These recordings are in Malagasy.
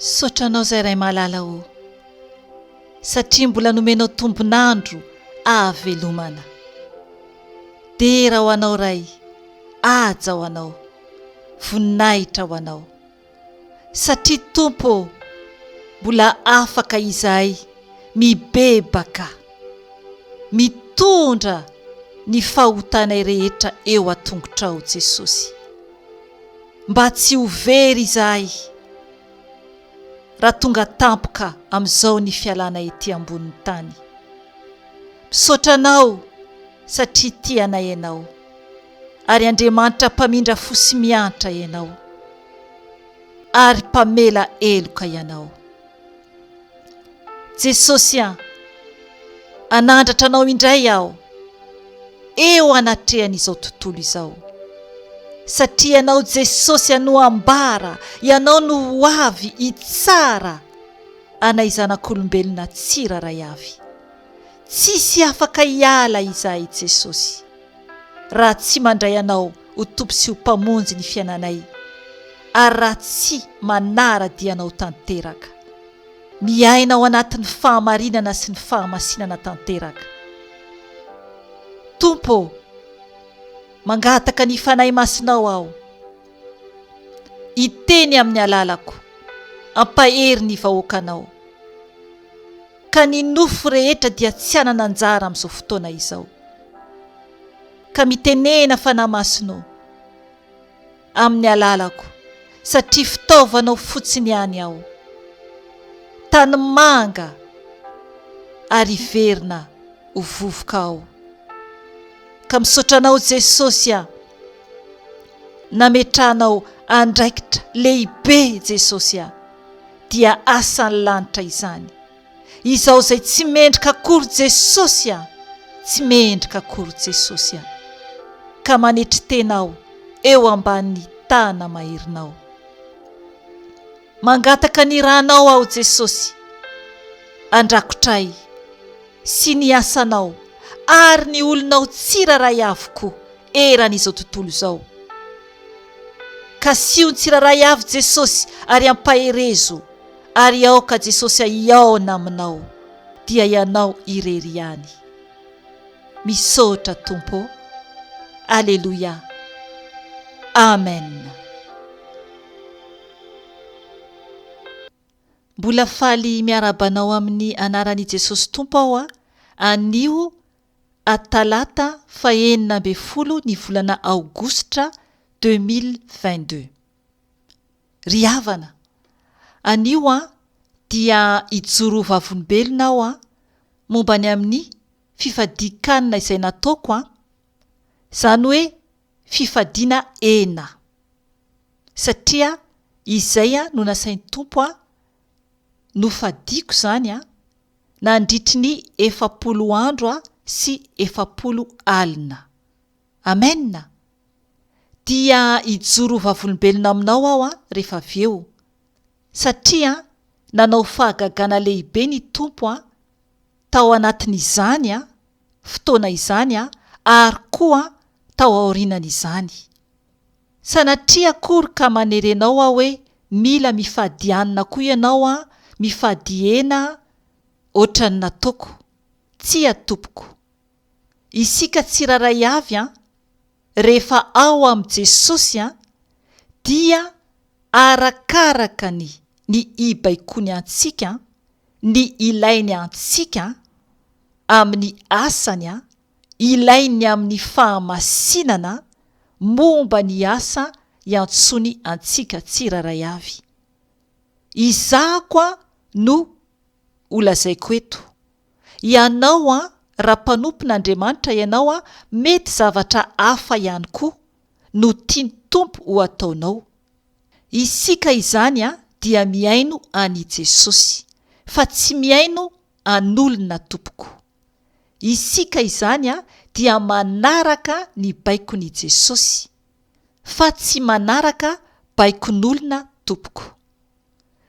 Misaotra Anao izay Ray malala o, satria mbola nomenao tombon'andro ahavelomana. Dera ho Anao Ray, haja ho Anao, voninahitra ho Anao. Satria Tompo ô, mbola afaka izahay mibebaka, mitondra ny fahotanay rehetra eo an-tongotrao Jesosy. Mba tsy ho very izahay raha tonga tampoka amin'izao ny fialana ety ambonin'ny tany. Misaotra Anao satria tia anay Ianao ary Andriamanitra mpamindra fo sy miantra Ianao ary mpamela heloka Ianao. Jesosy an! Hanandratra Anao indray aho eo anatrehan'izao tontolo izao. Satria Ianao Jesosy an no ambara, Ianao no ho avy hitsara anay zanak'olombelona tsirairay avy. Tsisy afaka hiala izahay Jesosy raha tsy mandray Anao ho Tompo sy ho Mpamonjy ny fiainanay ary raha tsy manara-dia Anao tanteraka. Miaina ao anatin'ny fahamarinana sy ny fahamasinana tanteraka. Tompo ô, mangataka ny Fanahy Masinao aho hiteny amin'ny alalako, hampahery ny vahoakanao. Ka ny nofo rehetra dia tsy hanana anjara amin'izao fotoana izao. Ka mitenena Fanahy Masina ô, amin'ny alalako satria fitaovanao fotsiny ihany aho. Tanimanga ary hiverina ho vovoka aho. Ka misaotra anao Jesosy a! Nametrahanao andraikitra lehibe Jesosy a! Dia asan'ny lanitra izany. Izao izay tsy mendrika akory Jesosy a! Tsy mendrika akory Jesosy a! Ka manetry tena aho eo ambanin'ny tana maherinao. Mangataka ny ranao aho Jesosy andrakotra ahy sy ny asanao ary ny olonao tsiraray avy koa eran'izao tontolo izao. Kasiho ny tsiraray avy Jesosy ary ampaherezo ary aoka Jesosy hihaona aminao dia ianao irery ihany. Misaotra Tompo ô. Aleloia. Amen. Mbola faly miarahaba anao amin'ny anaran'i Jesosy Tompo aho anio a talata fahenina ambinifolo ny volana aogositra 2022. Ry havana, anio an dia hijoro ho vavolombelona aho an momba ny amin'ny fifadian-kanina izay nataoko an, izany hoe fifadiana hena, satria izay an no nasain'ny Tompo an nofadiako izany an nandritry ny 40 andro an sy 40 alina. Amen! Dia hijoro ho vavolombelona aminao aho rehefa avy eo, satria nanao fahagagana lehibe ny Tompo tao anatin'izany fotoana izany ary koa tao aorianan'izany. Sanatria akory ka manery anao aho hoe mila mifady hanina koa ianao, mifady hena ohatran'ny nataoko. Tsia tompoko. Isika tsirairay avy an, rehefa ao amin'i Jesosy an, dia arakaraka ny ny hibaikoany antsika an, ny ilainy antsika an, amin'ny asany an, ilainy amin'ny fahamasinana momba ny asa iantsoany antsika tsirairay avy. Izahako an no holazaiko eto. Ianao an, raha mpanompon' Andriamanitra ianao an, mety zavatra hafa ihany koa no tian'ny Tompo ho ataonao. Isika izany an dia mihaino an' i Jesosy, fa tsy mihaino an'olona tompoko. Isika izany an dia manaraka ny baikon' i Jesosy, fa tsy manaraka baikon'olona tompoko.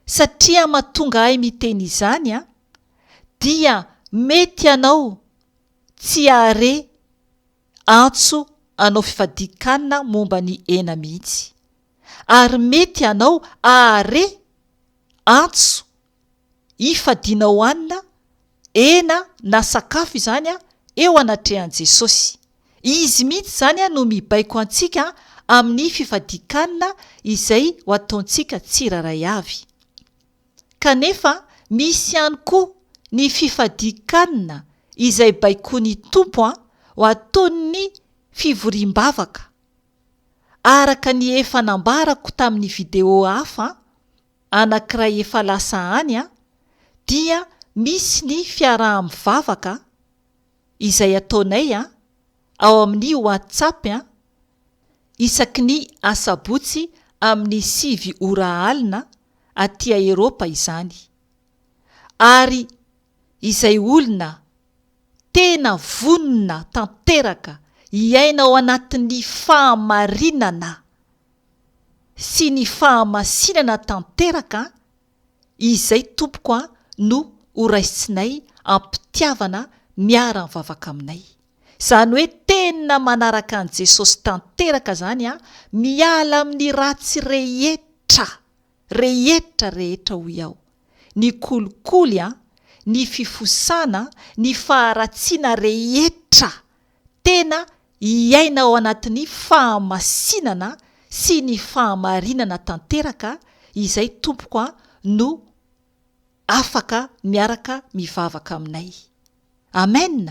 Satria matonga ahy miteny izany an, dia mety ianao tsy hahare antso hanao fifadian-kanina momba ny hena mihitsy. Ary mety ianao hahare. Antso hifadiana hohanina hena na sakafo izany eo anatrehan'i Jesosy. Izy mihitsy izany no mibaiko antsika amin'ny fifadian-kanina izay ho ataontsika tsirairay avy. Kanefa misy ihany koa ny fifadian-kanina izay baikoin'ny Tompo ho ataon'ny fivoriam-bavaka. Araka ny efa nambarako tamin'ny video hafa anankiray efa lasa any dia misy ny fiaraha-mivavaka izay ataonay ao amin'ny WhatsApp isaky ny asabotsy amin'ny 9 ora alina aty Eropa izany. Ary izay olona tena vonona tanteraka hiaina ao anatin'ny fahamarinana sy ny fahamasinana tanteraka, izay tompoko a no ho raisinay am-pitiavana miara-mivavaka aminay. Izany hoe tena manaraka an'i Jesosy tanteraka izany a, miala amin'ny ratsy rehetra. rehetra rehetra hoy aho, ny kolikoly an, ny fifosana, ny faharatsiana rehetra, tena hiaina ao anatin'ny fahamasinana sy ny fahamarinana tanteraka izay tompoko an no afaka miaraka mivavaka aminay. Amen!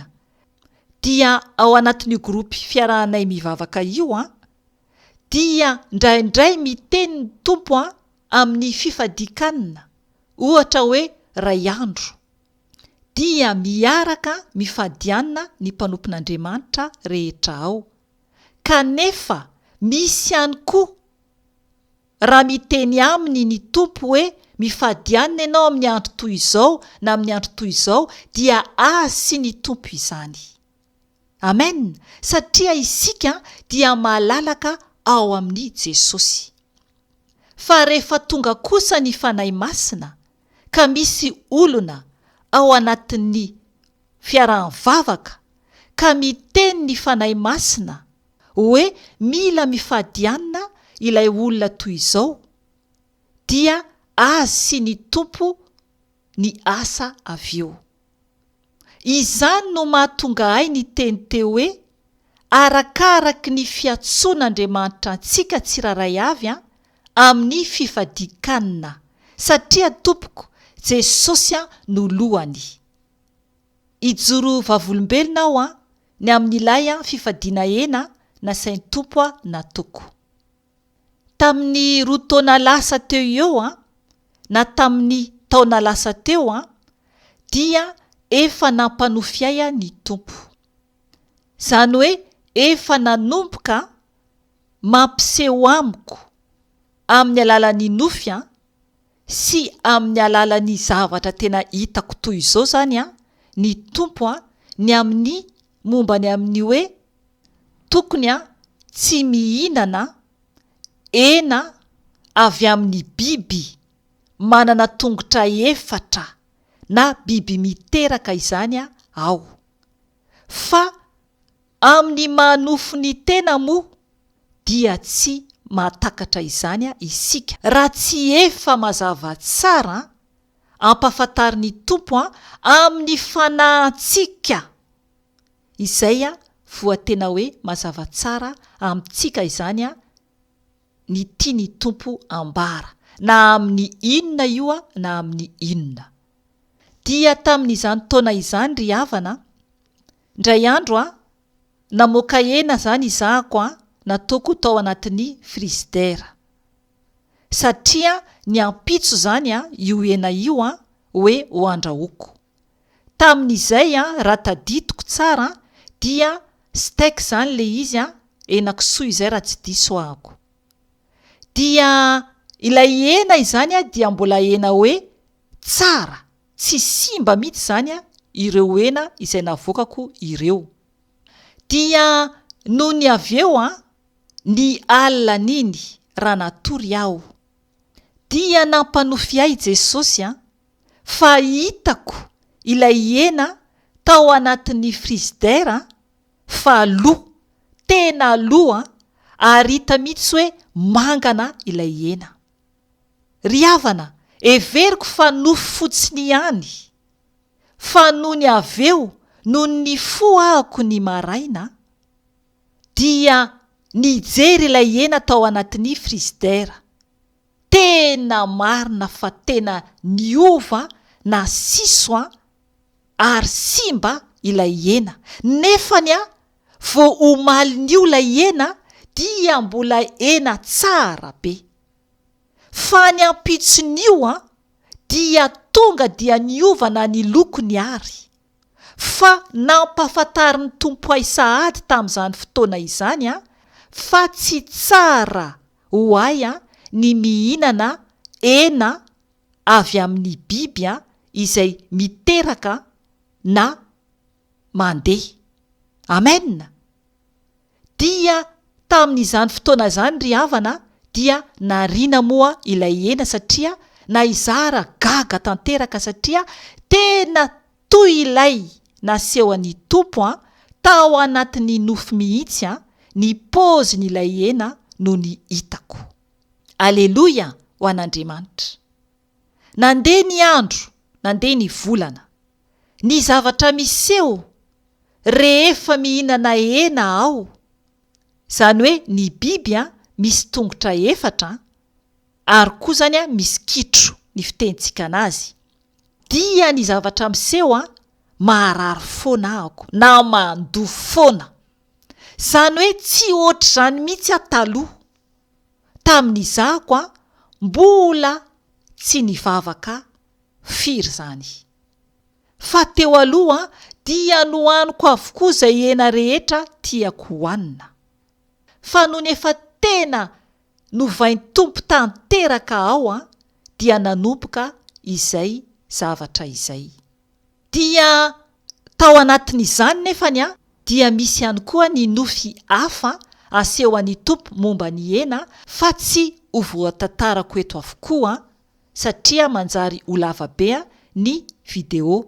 Dia ao anatin'io groupe fiarahanay mivavaka io an, dia ndraindray miteny ny Tompo an amin'ny fifadian-kanina, ohatra hoe ray andro, dia miaraka mifadianina ny mpanompon'Andriamanitra rehetra ao. Kanefa misy ihany koa raha miteny aminy ny Tompo hoe mifadianina ianao amin'ny andro toy izao na amin'ny andro toy izao dia azy sy ny Tompo izany. Amen! Satria isika dia malalaka ao amin'i Jesosy. Fa rehefa tonga kosa ny Fanahy Masina ka misy olona ao anatin'ny fiaraha-mivavaka ka miteny ny Fanahy Masina hoe mila mifadianina ilay olona toy izao dia azy sy ny Tompo ny asa avy eo. Izany no mahatonga ahy niteny teo hoe arakaraky ny fiantsoan'Andriamanitra antsika tsirairay avy an, amin'ny fifadian-kanina, satria tompoko Jesosy an no lohany. Hijoro vavolombelona aho an, ny amin'ilay an fifadiana hena nasain'ny Tompo aho nataoko. Tamin'ny roa taona lasa teo eo an, na tamin'ny taona lasa teo an, dia efa nampanofy ahy ny Tompo. Izany hoe efa nanomboka mampiseho amiko amin'ny alalan'ny nofy an, sy amin'ny alalan'ny zavatra tena hitako toy izao izany an, ny Tompo an, ny amin'ny momba ny amin'ny hoe tokony an tsy mihinana hena avy amin'ny biby manana tongotra efatra na biby miteraka izany aho. Fa amin'ny maha nofo ny tena moa dia tsy mahatakatra izany isika raha tsy efa mazava tsara ampahafantarin'ny Tompo amin'ny fanahintsika. Izay voa tena hoe mazava tsara amintsika izany ny tian'ny Tompo ambara, na amin'ny inona io na amin'ny inona. Dia tamin'izany taona izany ry havana a, indray andro a, namoaka hena izany izahako a, nataoko tao anatin'ny frigidaire. Satria ny ampitso izany a, io hena io a, hoe ho andrahoako. Tamin'izay an, raha tadidiko tsara an, dia steak izany ilay izy an, henakisoa izay raha tsy diso ahako. Dia ilay hena izany an dia mbola hena hoe tsara, tsy simba mihitsy izany an ireo hena izay navoakako ireo. Dia nony avy eo an, ny alin'iny raha natory aho, dia nampanofy ahy Jesosy an, fa hitako ilay hena tao anatin'ny frigidaire fa lo, tena lo an, ary hita mihitsy hoe mangana ilay hena. Ry havana, Heveriko fa nofy fotsiny ihany, fa nony avy eo nony nifoha ahako ny maraina dia nijery ilay hena tao anatin'ny frigidaire. Tena marina fa tena niova na siso an ary simba ilay hena, nefany an vao omalin'io ilay hena dia mbola hena tsara be. Fa ny ampitson'io an dia tonga dia niova na ny lokony ary. Fa nampahafantarin'ny Tompo ahy sahady tamin'izany fotoana izany an fa tsy tsara ho ahy an ny mihinana hena avy amin'ny biby an izay miteraka na mandeha. Amen! Dia tamin'izany fotoana izany ry havana dia nariana moa ilay hena satria na izaho ara gaga tanteraka satria tena toy ilay nasehon'ny Tompo an tao anatin'ny nofy mihitsy an ny paozin'ilay hena no ny hitako. Aleloia ho an'Andriamanitra. Nandeha ny andro, nandeha ny volana. Ny zavatra miseho rehefa mihinana hena aho, izany hoe ny biby an, misy tongotra efatra an, ary koa izany an misy kitro ny fitenintsika anazy, dia ny zavatra miseho an, maharary foana ahako na mandoa foana. Izany hoe tsy ohatr'izany mihitsy aho taloha. Tamin'izahako an, mbola tsy nivavaka firy izany. Fa teo aloha dia nohaniko avokoa izay hena rehetra tiako hohanina. Fa nony efa tena novain'ny Tompo tanteraka aho dia nanomboka izay zavatra izay. Dia tao anatin'izany nefany dia misy ihany koa ny nofy hafa asehon'ny Tompo momba ny hena fa tsy ho voatantarako eto avokoa satria manjary ho lava be ny video.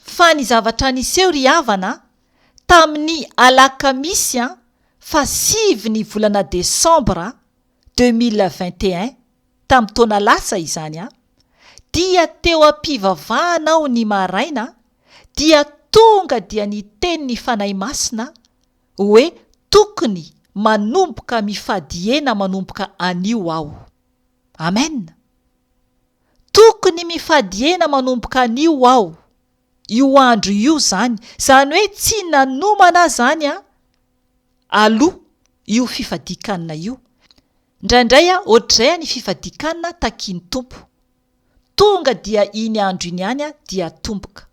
Fa ny zavatra niseho ry havana tamin'ny alakamisy fa sivy ny volana desambra 2021 tamin'ny taona lasa izany dia teo am-pivavahana aho ny maraina dia tonga dia niteny ny Fanahy Masina hoe tokony manomboka mifady hena manomboka anio aho. Amen! Tokony mifady hena manomboka anio aho, io andro io zany, zany hoe tsy nanomana aho zany an, aloha io fifadian-kanina io. Indraindray an, ohatr'izay an ny fifadian-kanina takian'ny Tompo. Tonga dia iny andro iny ihany an dia atomboka.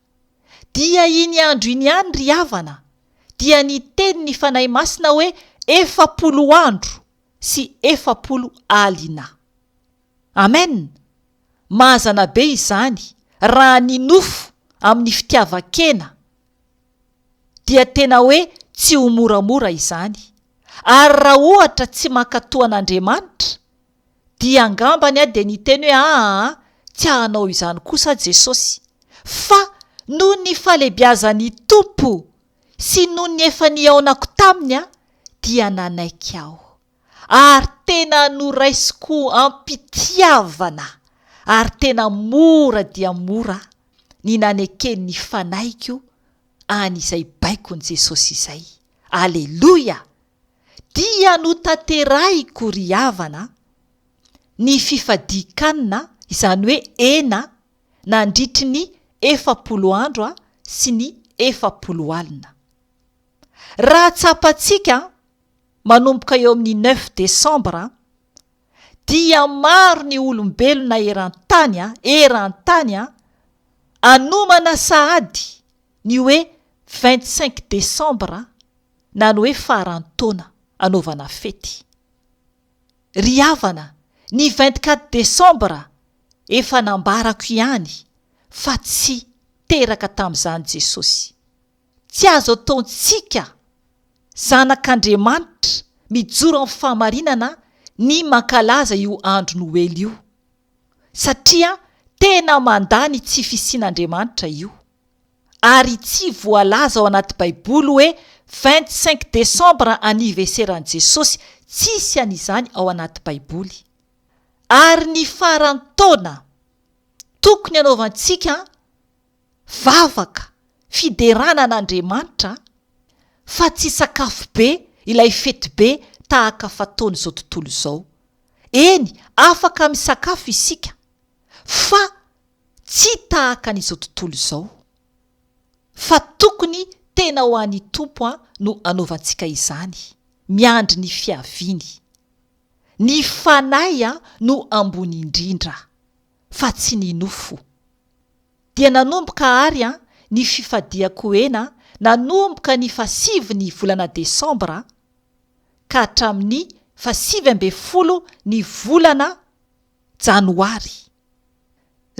Dia iny andro iny ihany ry havana, dia niteny ny Fanahy Masina hoe 40 andro sy 40 alina. Amen! Mazana be izany raha ny nofo amin'ny fitiavan-kena dia tena hoe tsy ho moramora izany. Ary raha ohatra tsy mankatò an'Andriamanitra dia angambany aho dia niteny hoe aa tsy hanao izany kosa Jesosy. Fa noho ny fahalebiazan'ny Tompo sy noho ny efa nihaonako taminy aho dia nanaiky aho. Ary tena noraisiko am-pitiavana ary tena mora dia mora ny naneken'ny fanahiko an' izay baikon'i Jesosy izay. Aleloia! Dia notanterahiko ry havana ny fifadian-kanina, izany hoe hena, nandritry ny 40 andro sy ny 40 alina. Raha tsapantsika manomboka eo amin'ny neuf décembre dia maro ny olombelona eran-tany eran-tany hanomana sahady ny hoe 25 décembre na ny hoe faran-taona anaovana fety. Ry havana, ny 24 décembre efa nambarako ihany fa tsy teraka tamin'izany Jesosy. Tsy azo ataontsika zanak'Andriamanitra mijoro amin'ny fahamarinana ny mankalaza io andro Noely io, satria tena mandà ny tsy fisian'Andriamanitra io. Ary tsy voalaza ao anaty baiboly hoe 25 décembre anniversaire an'i Jesosy, tsisy an'izany ao anaty baiboly. Ary ny faran'ny taona tokony hanaovantsika vavaka fiderana an'Andriamanitra fa tsy sakafo be ilay fety be tahaka fataon'izao tontolo izao. Eny, afaka misakafo isika fa tsy tahaka an'izao tontolo izao. Fa tokony tena ho an'ny Tompo no anaovantsika izany, miandry ny fiaviany. Ny fanahy no ambony indrindra, fa tsy ny nofo. Dia nanomboka àry ny fifadiako hena nanomboka ny fahasivy ny volana desambra ka hatramin'ny fahasivy ambin'ny folo ny volana janoary.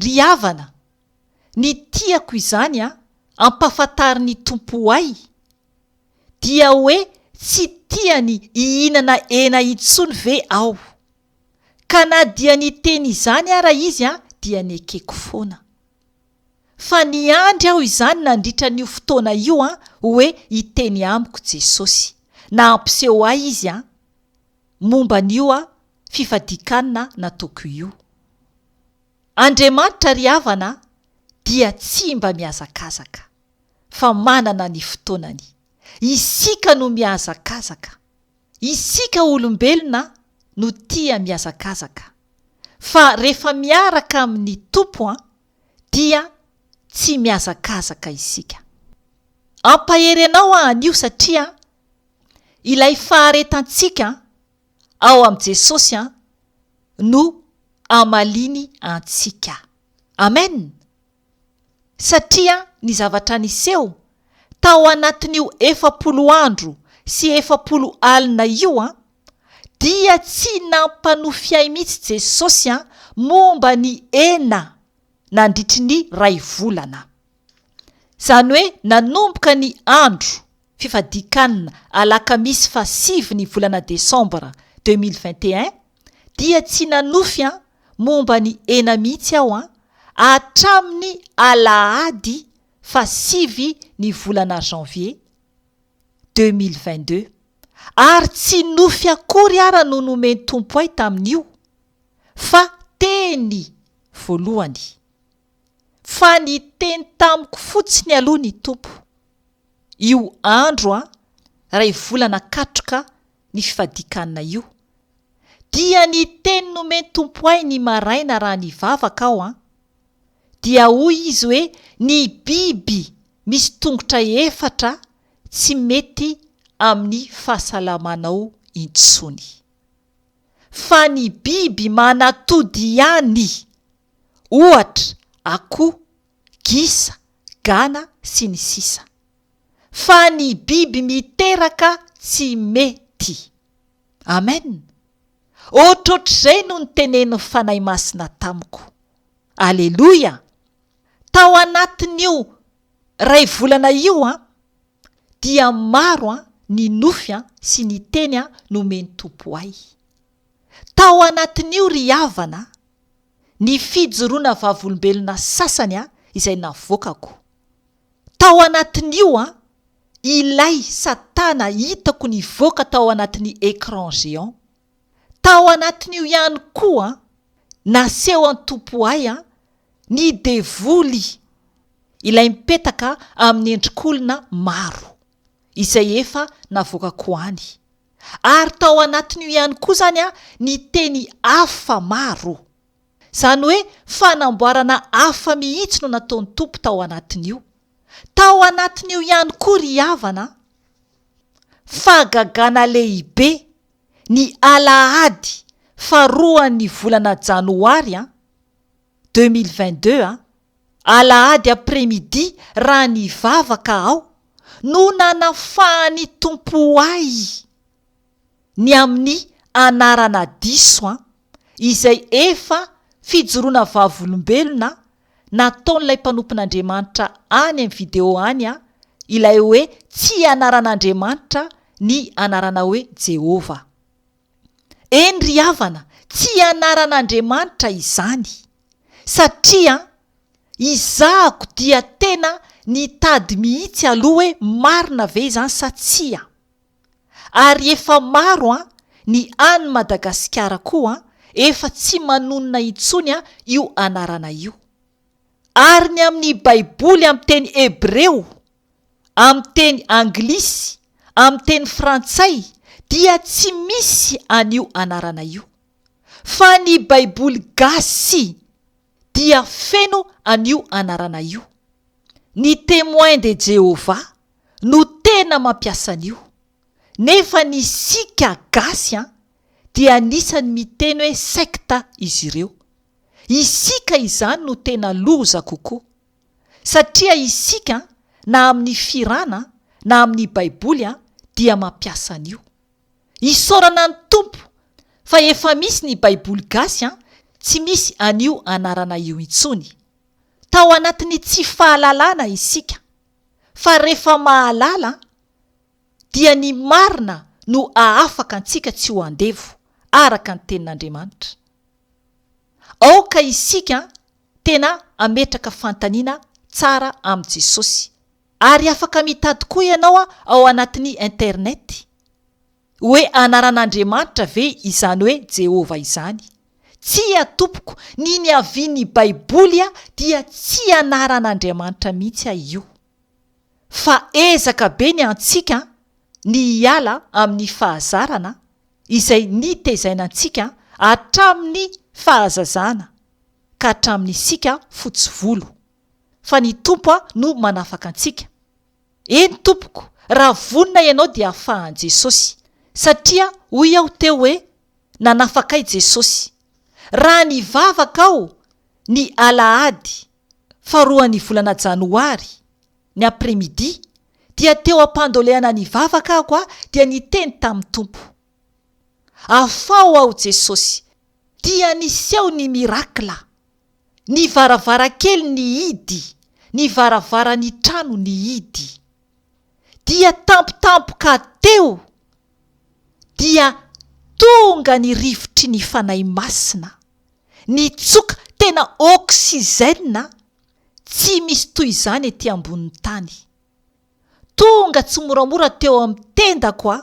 Ry havana, ny tiako izany ampahafantarin'ny Tompo ahy dia hoe tsy tiany hihinana hena intsony ve aho? Ka na dia niteny izany ara izy dia nekeko foana. Fa niandry aho izany nandritra an'io fotoana io hoe hiteny amiko Jesosy, na hampiseho ahy Izy momba an'io fifadian-kanina nataoko io. Andriamanitra ry havana dia tsy mba mihazakazaka, fa manana ny fotoanany. Isika no mihazakazaka. Isika olombelona no tia mihazakazaka. Fa rehefa miaraka amin'ny Tompo an, dia tsy mihazakazaka isika. Ampahery anao aho anio satria ilay faharetantsika ao amin'i Jesosy an no amaliany antsika. Amen! Satria ny zavatra niseho tao anatin'io 40 andro sy 40 alina io an, dia tsy nampanofy ahy mihitsy Jesosy an momba ny hena nandritry ny ray volana. Izany hoe nanomboka ny andro fifadian-kanina alakamisy fahasivy ny volana desambra 2021 dia tsy nanofy an momba ny hena mihitsy aho an hatramin'ny alahady fahasivy ny volana janvier 2022 ary tsy nofy akory ara no nomen'ny Tompo ahy tamin'io fa teny voalohany fa niteny tamiko fotsiny aloha ny Tompo io andro an ray volana katroka ny fifadian-kanina io dia ny teny nomen'ny Tompo ahy ny maraina raha nivavaka aho an dia hoy izy hoe ny biby misy tongotra efatra tsy mety amin'ny fahasalamanao intsony fa ny biby manatody ihany ohatra akoho, gisa, gana sy ny sisa Fa ny biby miteraka tsy mety. Amen! Ohatrohatr'izay no nitenenin'ny Fanahy Masina tamiko. Aleloia! Tao anatin'io ray volana io an, dia maro an ny nofy an sy ny teny an nomen'ny Tompo ahy. Tao anatin'io ry havana, ny fijoroana vavolombelona sasany an izay navoakako. Tao anatin'io an, ilay satana hitako nivoaka tao anatin'ny écran géant. Tao anatin'io ihany koa an, naseho an-tompo ahy an, ny devoly, ilay mipetaka amin'ny endrik'olona maro, izay efa navoakako any. Ary tao anatin'io ihany koa izany an, ny teny hafa maro. Izany hoe fanamboarana hafa mihitsy no nataon'ny Tompo tao anatin'io. Tao anatin'io ihany koa ry havana an! Fahagagana lehibe ny alahady faharoan'ny volana janoary an, 2022 an, alahady après midi raha nivavaka aho no nanafahan'ny Tompo ahy ny amin'ny anarana diso an, izay efa fijoroana vavolombelona nataon'ilay mpanompon'Andriamanitra any amin'ny video any an, ilay hoe tsy anaran'Andriamanitra ny anarana hoe Jehovah. Eny ry havana, tsy anaran'Andriamanitra izany, satria izahako dia tena nitady mihitsy aloha hoe marina ve izany sa tsia. Ary efa maro an, ny any Madagasikara koa an, efa tsy manonona intsony io anarana io. Ary ny amin'ny Baiboly amin'ny teny hebreo, amin'ny teny anglisy, amin'ny teny frantsay dia tsy misy an'io anarana io. Fa ny Baiboly gasy dia feno an'io anarana io. Ny Témoins de Jéhovah no tena mampiasa an'io. Nefa ny isika gasy an, dia anisan'ny miteny hoe secte izy ireo. Isika izany no tena loza kokoa. Satria isika na amin'ny firana na amin'ny baiboly dia mampiasa an'io. Isaorana ny Tompo fa efa misy ny baiboly gasy an, tsy misy an'io anarana io intsony. Tao anatin'ny tsy fahalalana isika. Fa rehefa mahalala dia ny marina no ahafaka antsika tsy ho andevo, araka ny tenin'Andriamanitra. Aoka isika tena hametraka fanontaniana tsara amin'i Jesosy. Ary afaka mitady koa ianao ao anatin'ny internet hoe anaran'Andriamanitra ve izany hoe Jehovah izany. Tsia tompoko, ny niavian'ny baiboly dia tsy anaran'Andriamanitra mihitsy io. Fa ezaka be ny antsika ny hiala amin'ny fahazarana izay nitezaina antsika hatramin'ny fahazazana ka hatramin'isika fotsy volo. Fa ny Tompo no manafaka antsika. Eny tompoko, raha vonona ianao dia afahan'i Jesosy. Satria hoy aho teo hoe nanafaka ahy Jesosy. Raha nivavaka aho ny alahady faharoan'ny volana janoary, ny après midi, dia teo am-pandolehana nivavaka aho dia niteny tamin'ny Tompo. Afaho aho Jesosy. Dia niseho ny miracle. Ny varavarankely nihidy, ny varavaran'ny trano nihidy. Dia tampotampoka teo dia tonga ny rivotry ny Fanahy Masina, nitsoka tena oxygène tsy misy toy izany ety ambonin'ny tany. Tonga tsimoramora teo amin'ny tendako aho,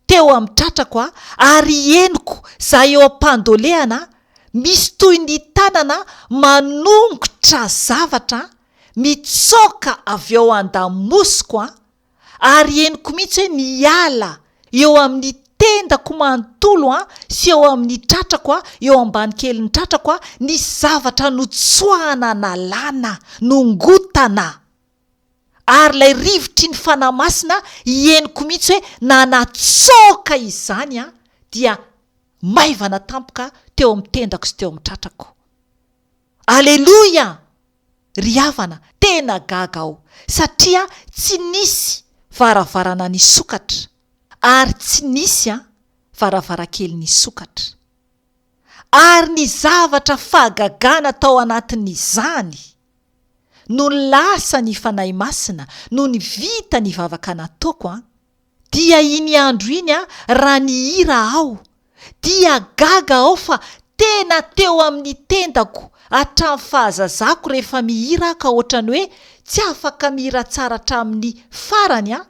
teo amin'ny tratrako aho, ary henoko za eo am-pandolehana misy toy ny tanana manongotra zavatra mitsoaka avy ao an-damosiko an, ary henoko mihitsy hoe miala eo amin'ny tendako manontolo an sy eo amin'ny tratrako an, eo ambany kelin'ny tratrako an, nisy zavatra notsoahana nalana, nongotana. Ary ilay rivotry ny Fanahy Masina henoko mihitsy hoe nanatsoaka izany an, dia maivana tampoka teo amin'ny tendako sy teo amin'ny tratrako. Aleloia! Ry havana, tena gaga aho, satria tsy nisy varavarana nisokatra, ary tsy nisy an, varavarankely nisokatra. Ary ny zavatra fahagagana tao anatin'izany, Nony lasa ny Fanahy Masina, nony vita ny vavaka nataoko an, dia iny andro iny an, raha nihira aho, dia gaga aho fa tena teo amin'ny tendako hatramin'ny fahazazako rehefa mihira aho ka ohatran'ny hoe tsy afaka mihira tsara hatramin'ny farany an,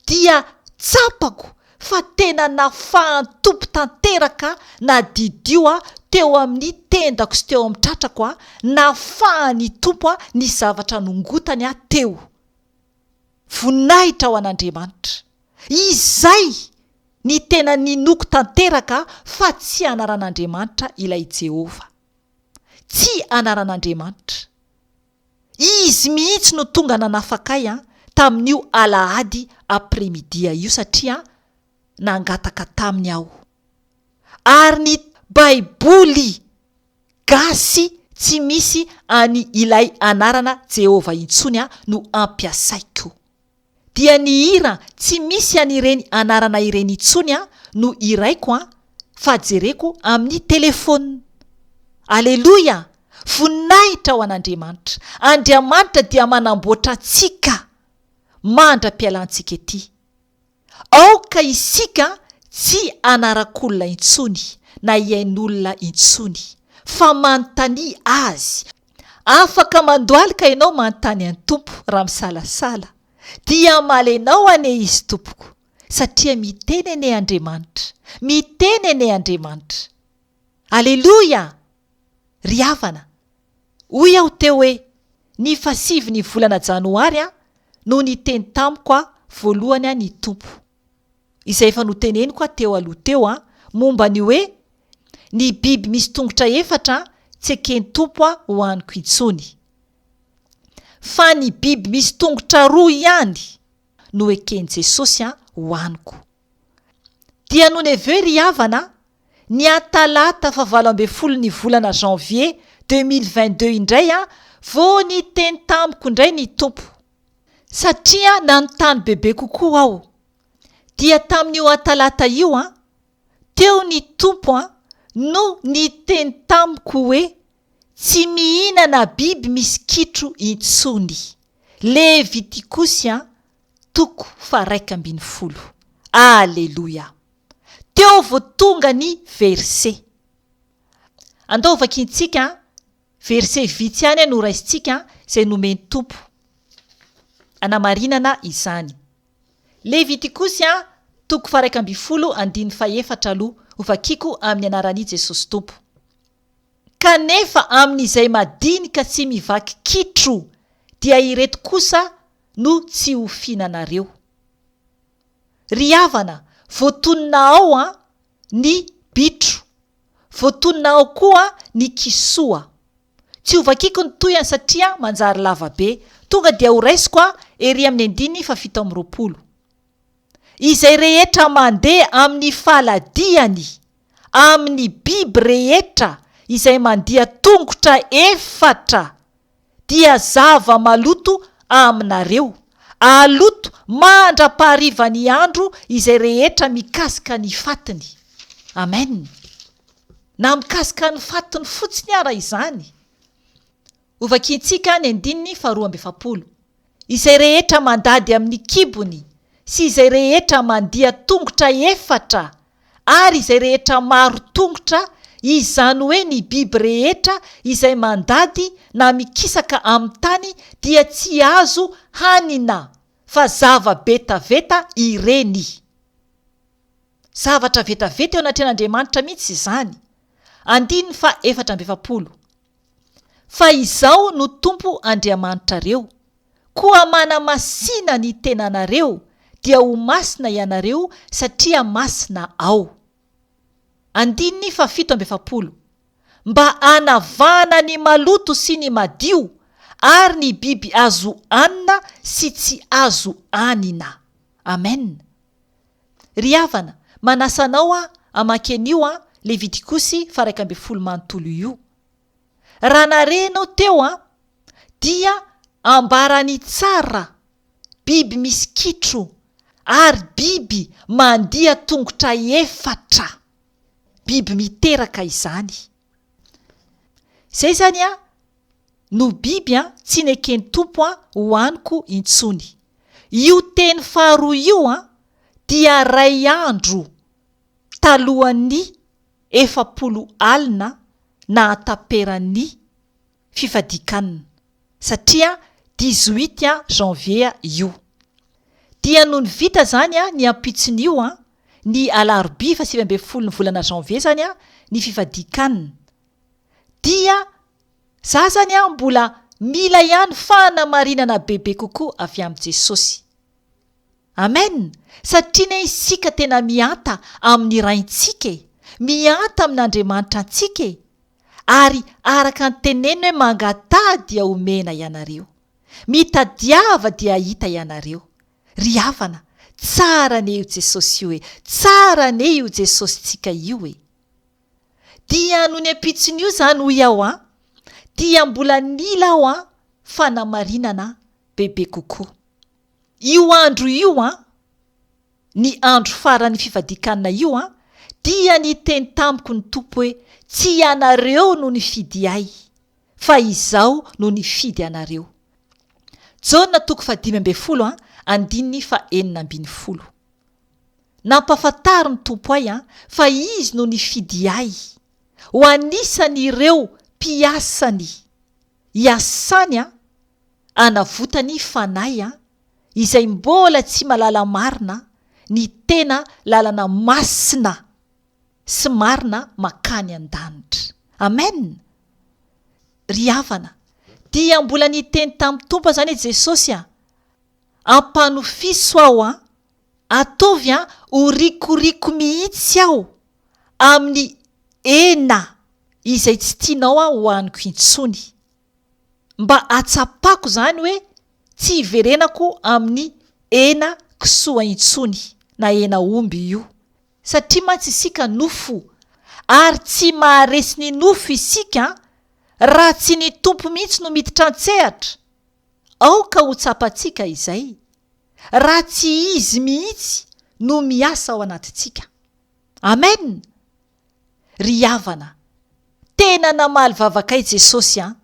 dia tsapako fa tena nafahan'ny Tompo tanteraka nadidio aho teo amin'ny tendako sy teo amin'ny tratrako aho, nafahan'ny Tompo aho ny zavatra nongotany aho teo. Voninahitra ho an'Andriamanitra. Izay ny tena ninoako tanteraka fa tsy anaran'Andriamanitra ilay Jehovah. Tsy anaran'Andriamanitra. Izy mihitsy no tonga nanafaka ahy an tamin'io alahady après midi io satria nangataka taminy aho. Ary ny baiboly gasy tsy misy any ilay anarana Jehovah intsony no ampiasaiko. Dia ny hira tsy misy an'ireny anarana ireny intsony an no hiraiko an fa jereko amin'ny telephone. Aleloia! Voninahitra ho an'Andriamanitra. Andriamanitra dia manamboatra antsika mandra-pialantsika ety. Aoka isika tsy hanarak'olona intsony na hihain'olona intsony fa manontania Azy. Afaka mandohalika ianao manontany an'i Tompo raha misalasala. Dia hamaly anao anie Izy tompoko satria miteny anie Andriamanitra. Miteny anie Andriamanitra. Aleloia! Ry havana, hoy aho teo hoe ny fahasivy ny volana janoary no niteny tamiko voalohany ny Tompo. Izay efa noteneniko teo aloha teo momba ny hoe ny biby misy tongotra efatra tsy eken'ny Tompo hohaniko intsony. Fa ny biby misy tongotra roa ihany no eken'i Jesosy hohaniko. Dia nony avy eo ry havana, ny atalata fahavalo ambin'ny ny volana janvier 2022 indray vao niteny tamiko indray ny Tompo. Satria nanontany bebe kokoa aho. Dia tamin'io atalata io an, teo ny Tompo an no niteny tamiko hoe tsy mihinana biby misy kitro intsony. Levitikosy an, toko faha-11. Aleloia! Teo vao tonga ny verset. Andao hovakintsika verset vitsy ihany no raisintsika izay nomen'ny Tompo hanamarinana izany. Levitikosy toko faha-11 andininy fahefatra aloha hovakiko amin'ny anaran'i Jesosy Tompo. Kanefa amin'izay madinika tsy mivaky kitro dia ireto kosa no tsy ho fihinanareo. Ry havana, voatonona ao an ny bitro, voatonona ao koa ny kisoa. Tsy hovakiko ny tohiny satria manjary lava be, tonga dia horaisiko an ery amin'ny andininy faha-27. Izay rehetra mandeha amin'ny faladiany amin'ny biby rehetra izay mandia tongotra efatra dia zava-maloto aminareo, aloto mandra-paharivan'ny andro izay rehetra mikasika ny fatiny. Amen. Na mikasika ny fatiny fotsiny ara izany. Hovakintsika ny andininy faharoa amby 40. Izay rehetra mandady amin'ny kibony sy izay rehetra mandia tongotra efatra ary izay rehetra maro tongotra, izany hoe ny biby rehetra izay mandady na mikisaka amin'ny tany dia tsy azo hanina fa zava-betaveta ireny. Zavatra vetaveta eo anatrehan'Andriamanitra mihitsy izany. Andininy faha 44. Fa Izaho no Tompo Andriamanitrareo, koa manamasìna ny tenanareo, dia ho masina ianareo, satria masina Aho. Andininy faha 47. Mba hanavahana ny maloto sy ny madio, ary ny biby azo hanina sy tsy azo hanina. Amen. Ry havana, manasa anao aho hamaky an'io an Levitikosy faha-11 manontolo io. Raha nare ianao teo an, dia ambarany tsara biby misy kitro ary biby mandia tongotra efatra. Biby miteraka izany. Izay izany an no biby an tsy neken'ny Tompo an hohaniko intsony. Io teny faharoa io an dia ray andro talohan'ny 40 alina nahataperan'ny fifadian-kanina, satria dix-huit janvier io. Dia nony vita izany ny ampitson'io an, ny alarobia faha 19 ny volana janvier izany an, ny fifadian-kanina, dia za zany an mbola mila ihany fanamarinana bebe kokoa avy amin'i Jesosy. Amen! Satria ne isika tena mihanta amin'ny Raintsika e! Mihanta amin'Andriamanitra antsika e! Ary araka ny teneniny hoe mangataha dia omena ianareo. Mitadiava dia hahita ianareo. Ry havana, tsara anie io Jesosy io e! Tsara anie io Jesosintsika io e! Dia nony ampitson'io izany hoy aho an, dia mbola nila aho an fanamarinana bebe kokoa. Io andro io an, ny andro faran'ny fifadian-kanina io an, dia niteny tamiko ny Tompo hoe, Tsy ianareo no nifidy Ahy, fa Izaho no nifidy anareo. Jaona toko faha-15 an, andininy faha-16. Nampahafantarin'ny Tompo ahy an, fa Izy no nifidy ahy ho anisan'ireo mpiasany hiasany an, hanavotany fanahy an, izay mbola tsy malala marina ny tena lalana masina. sy marina makany an-danitra. Amen! Ry havana, dia mbola niteny tamin'ny Tompo izany i Jesosy an! Ampanofiso aho an! Ataovy an ho rikoriko mihitsy aho amin'ny hena izay tsy tianao aho hohaniko intsony. Mba hahatsapako izany hoe tsy hiverenako amin'ny hena kisoa intsony na hena omby io. Satria mantsy isika nofo ary tsy maharesy ny nofo isika raha tsy ny Tompo mihitsy no miditra an-tsehatra. Aoka ho tsapantsika izay, raha tsy Izy mihitsy no miasa ao anatintsika. Amen! Ry havana, tena namaly vavakay Jesosy an,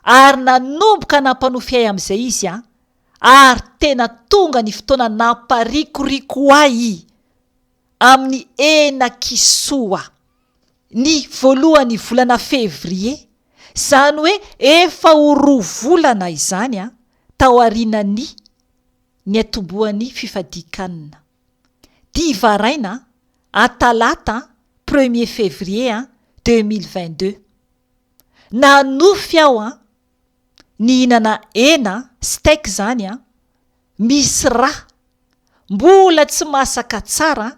ary nanomboka nampanofy ahy amin'izay Izy an, ary tena tonga ny fotoana namparikoriko ahy amin'ny henakisoa ny voalohan'ny volana fevrier, izany hoe efa ho roa volana izany an, taorian'ny niatombohan'ny fifadian-kanina. Divaraina a talata premier février a 2022. Nanofy aho an, nihinana hena, steak izany an, misy rà, mbola tsy masaka tsara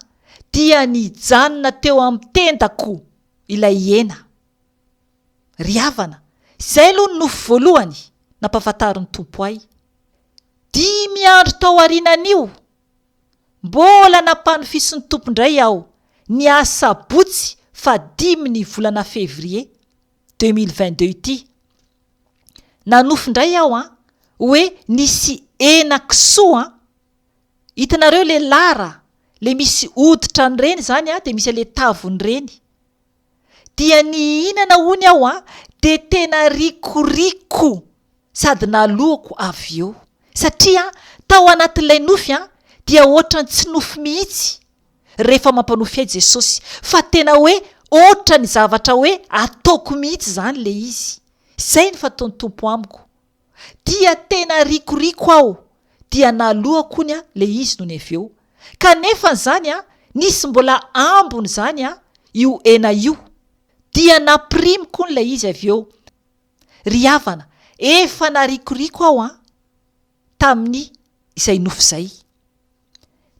dia nijanona teo amin'ny tendako ilay hena. Ry havana, izay aloha ny nofy voalohany nampahafantarin'ny Tompo ahy. Dimy andro tao aorianan'io, mbola nampanofisin'ny Tompo indray aho ny asabotsy fahadimy ny volana février 2022 ity. Nanofy indray aho an, hoe nisy hena kisoa an, hitanareo le lara, le misy hoditra an'ireny izany an, dia misy an'le tavony ireny. Dia nihinana hono aho an, dia tena rikoriko sady naloako avy eo. Satria tao anatin'ilay nofy an, dia ohatran'ny tsy nofy mihitsy rehefa mampanofy ahy Jesosy, fa tena hoe ohatran'ny zavatra hoe ataoko mihitsy izany ilay izy. Izay no fataon'ny Tompo amiko. Dia tena rikoriko aho, dia naloako hono ilay izy nony avy eo. Kanefa izany an, nisy mbola ambiny izany an, io hena io. Dia nampirimiko hono ilay izy avy eo. Ry havana, efa narikoriko aho an, tamin'ny izay nofy izay.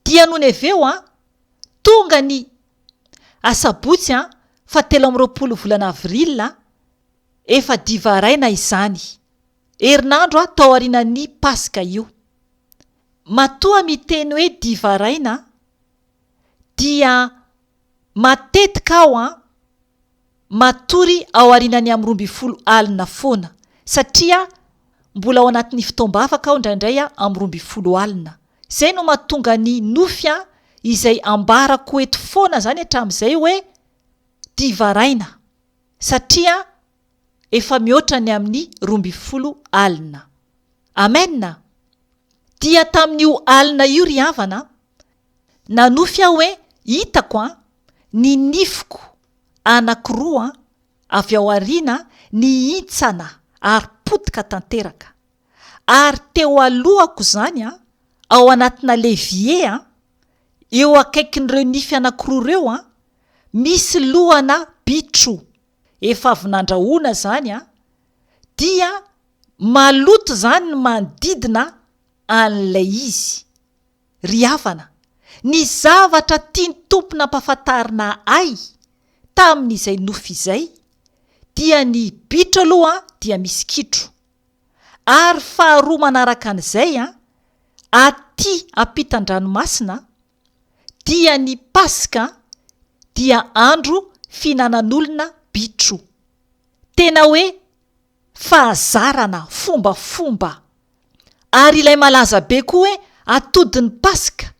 Dia nony avy eo an, tonga ny asabotsy an, faha 23 volana avril an, efa diva haraina izany, herinandro aho tao aorianan'ny paska io. Matoa miteny hoe diva haraina dia matetika aho an, matory ao aorianan'ny amin'ny 12 alina foana satria mbola ao anatin'ny fotoam-bavaka aho indraindray amin'ny 12 alina. Izay no mahatonga ny nofy an izay ambarako eto foana izany hatramin'izay hoe diva haraina satria efa mihoatra ny amin'ny 12 alina. Amen! Dia tamin'io alina io ry havana, nanofy aho hoe hitako an, ny nifiko anankiroa avy ao aoriana nihintsana ary potika tanteraka. Ary teo alohako izany an, ao anatina levier an, eo akaikin'ireo nify anankiroa ireo an, misy lohana bitro efa avy nandrahoana izany an, dia maloto izany ny manodidina an'ilay izy. Ry havana, ny zavatra tian'ny Tompo nampahafantarina ahy tamin'izay nofy izay dia ny bitro aloha dia misy kitro, ary faharoa manaraka an'izay aty ampitan-dranomasina dia ny Paska dia andro fihinanan'olona bitro. Tena hoe fahazarana, fombafomba. Ary ilay malaza be koa hoe atodin'ny Paska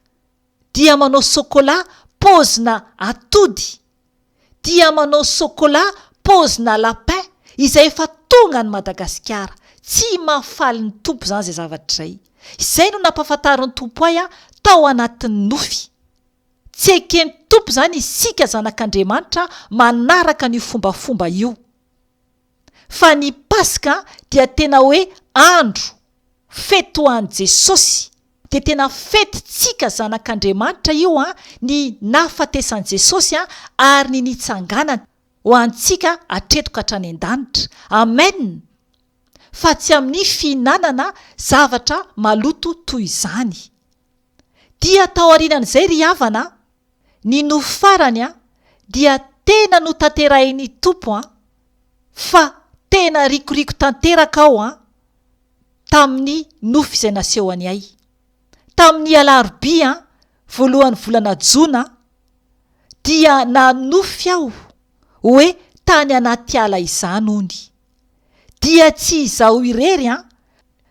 dia manao sokola paozina atody, dia manao sokola paozina lapin izay efa tonga any Madagasikara. Tsy mahafaly ny Tompo izany izay zavatra izay. Izay no nampahafantarin'ny Tompo ahy tao anatin'ny nofy. Tsy eken'ny Tompo izany isika zanak'Andriamanitra manaraka an'io fombafomba io. Fa ny Paska dia tena hoe andro, fety ho an'i Jesosy. Dia tena fetintsika zanak'Andriamanitra io an, ny nahafatesan'i Jesosy an, ary ny nitsanganany ho antsika hatreto ka hatrany an-danitra. Amen! Fa tsy amin'ny fihinanana zavatra maloto toy izany. Dia taorianan'izay ry havana an, ny nofy farany an, dia tena notanterahin'ny Tompo an, fa tena rikoriko tanteraka aho an, tamin'ny nofy izay nasehony ahy. Tamin'ny alarobia voalohan'ny volana jona dia nanofy aho hoe tany anaty ala izany ony. Dia tsy izaho irery an,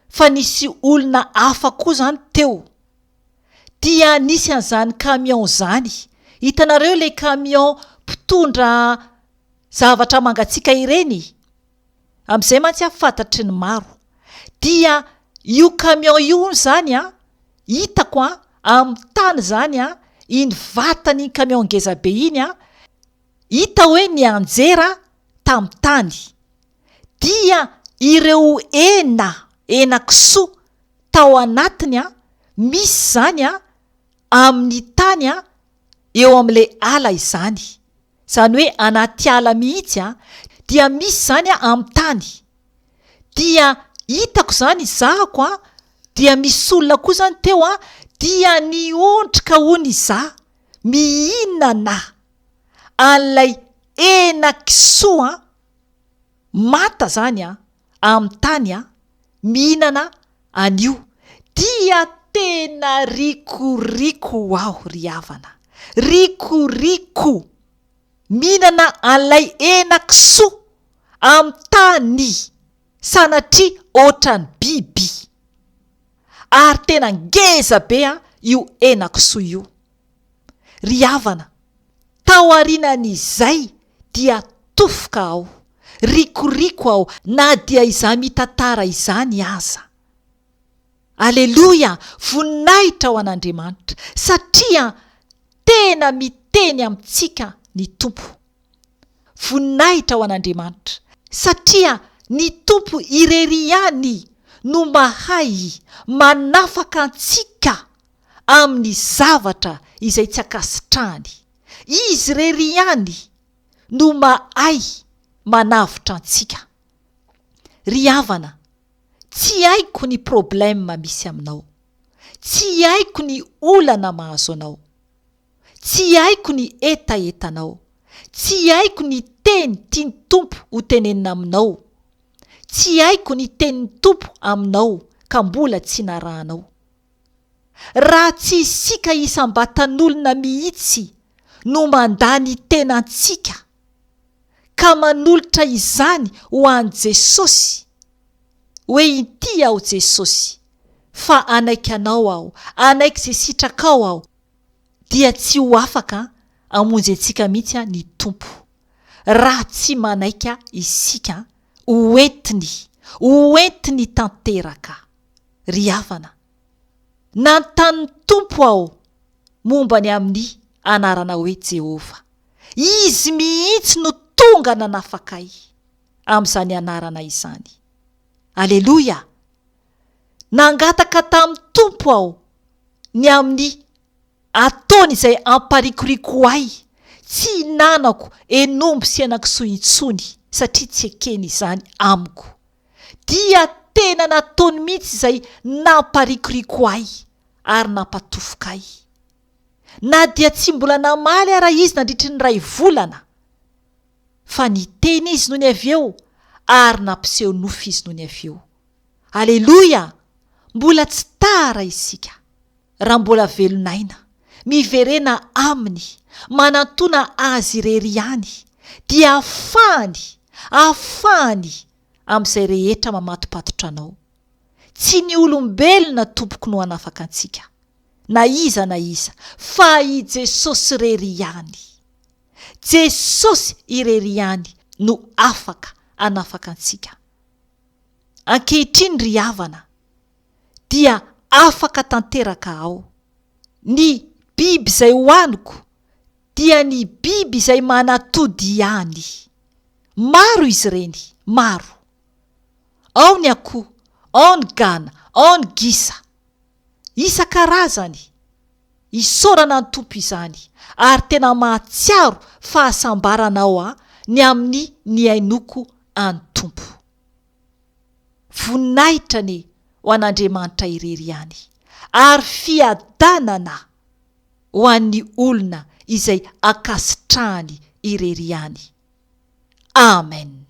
fa nisy olona hafa koa izany teo. Dia nisy an'izany camion izany. Hitanareo ilay camion mpitondra zavatra mangatsiaka ireny? Amin'izay mantsy aho fantatry ny maro. Dia io camion io hono izany an, hitako an, amin'ny tany izany an, iny vatan'iny camion ngeza be iny an, hita hoe nianjera tamin'ny tany. Dia ireo hena, henakisoa tao anatiny an, misy izany an, amin'ny tany an, eo amin'ilay ala izany. Izany hoe anaty ala mihitsy an, dia misy izany an amin'ny tany. Dia hitako izany, izahako an, dia misy olona koa izany teo an, dia niondrika hono izaho mihinana an'ilay henakisoa an, manta izany an, amin'ny tany an, mihinana an'io dia tena rikoriko aho ry havana, rikoriko mihinana an'ilay henakisoa amin'ny tany sanatria ohatran'ny biby ary tena ngeza be an io henakisoa io ry havana, tao aorianan'izay dia tofoka aho, rikoriko aho na dia izaho mitantara izany aza. Aleloia! Voninahitra ho an'Andriamanitra satria tena miteny amintsika ny Tompo. Voninahitra ho an'Andriamanitra satria ny Tompo irery ihany no mahay manafaka antsika amin'ny zavatra izay tsy ankasitrahany. Izy irery ihany no mahay manavotra antsika. Ry havana, tsy haiko ny problème misy aminao. Tsy haiko ny olana mahazo anao. Tsy haiko ny hetahetanao. Tsy haiko ny teny tian'ny Tompo ho tenenina aminao. Tsy haiko ny tenin'ny Tompo aminao ka mbola tsy narahanao. Raha tsy isika isam-batan'olona mihitsy no mandà ny tenantsika ka manolotra izany ho an'i Jesosy hoe inty aho Jesosy fa hanaiky anao aho, hanaiky izay sitrakao aho dia tsy ho afaka hamonjy antsika mihitsy ny Tompo raha tsy manaiky isika ho entiny, ho entiny tanteraka. Ry havana, nanontany ny Tompo aho momba ny amin'ny anarana hoe Jehovah. Izy mihitsy no tonga nanafaka ahy amin'izany anarana izany. Aleloia! Nangataka tamin'ny Tompo aho ny amin'ny ataony izay hamparikoriko ahy tsy hinanako henomby sy henakisoa intsony satria tsy ekeny izany amiko. Dia tena nataony mihitsy izay namparikoriko ahy ary nampatofoka ahy. Na dia tsy mbola namaly ara izy nandritry ny iray volana, fa niteny izy nony avy eo ary nampiseho nofy izy nony avy eo. Aleloia! Mbola tsy tara isika. Raha mbola velon'aina, miverena Aminy, manantona Azy irery ihany, dia afahany, afahany amin'izay rehetra mamatopatotra anao. Tsy ny olombelona tompoko no hanafaka antsika, na iza na iza, fa i Jesosy irery ihany. Jesosy irery ihany no afaka hanafaka antsika. Ankehitriny ry havana, dia afaka tanteraka ao. Ny biby izay hohaniko dia ny biby izay manatody ihany. Maro izy ireny, maro. Ao ny akoho, ao ny gana, ao ny gisa. isan-karazany. Isaorana ny Tompo izany ary tena mahatsiaro fahasambarana aho a ny amin'ny nihainoako an'i Tompo. Voninahitra anie ho an'Andriamanitra irery ihany ary fiadanana ho an'ny olona izay ankasitrahany irery ihany. Amen.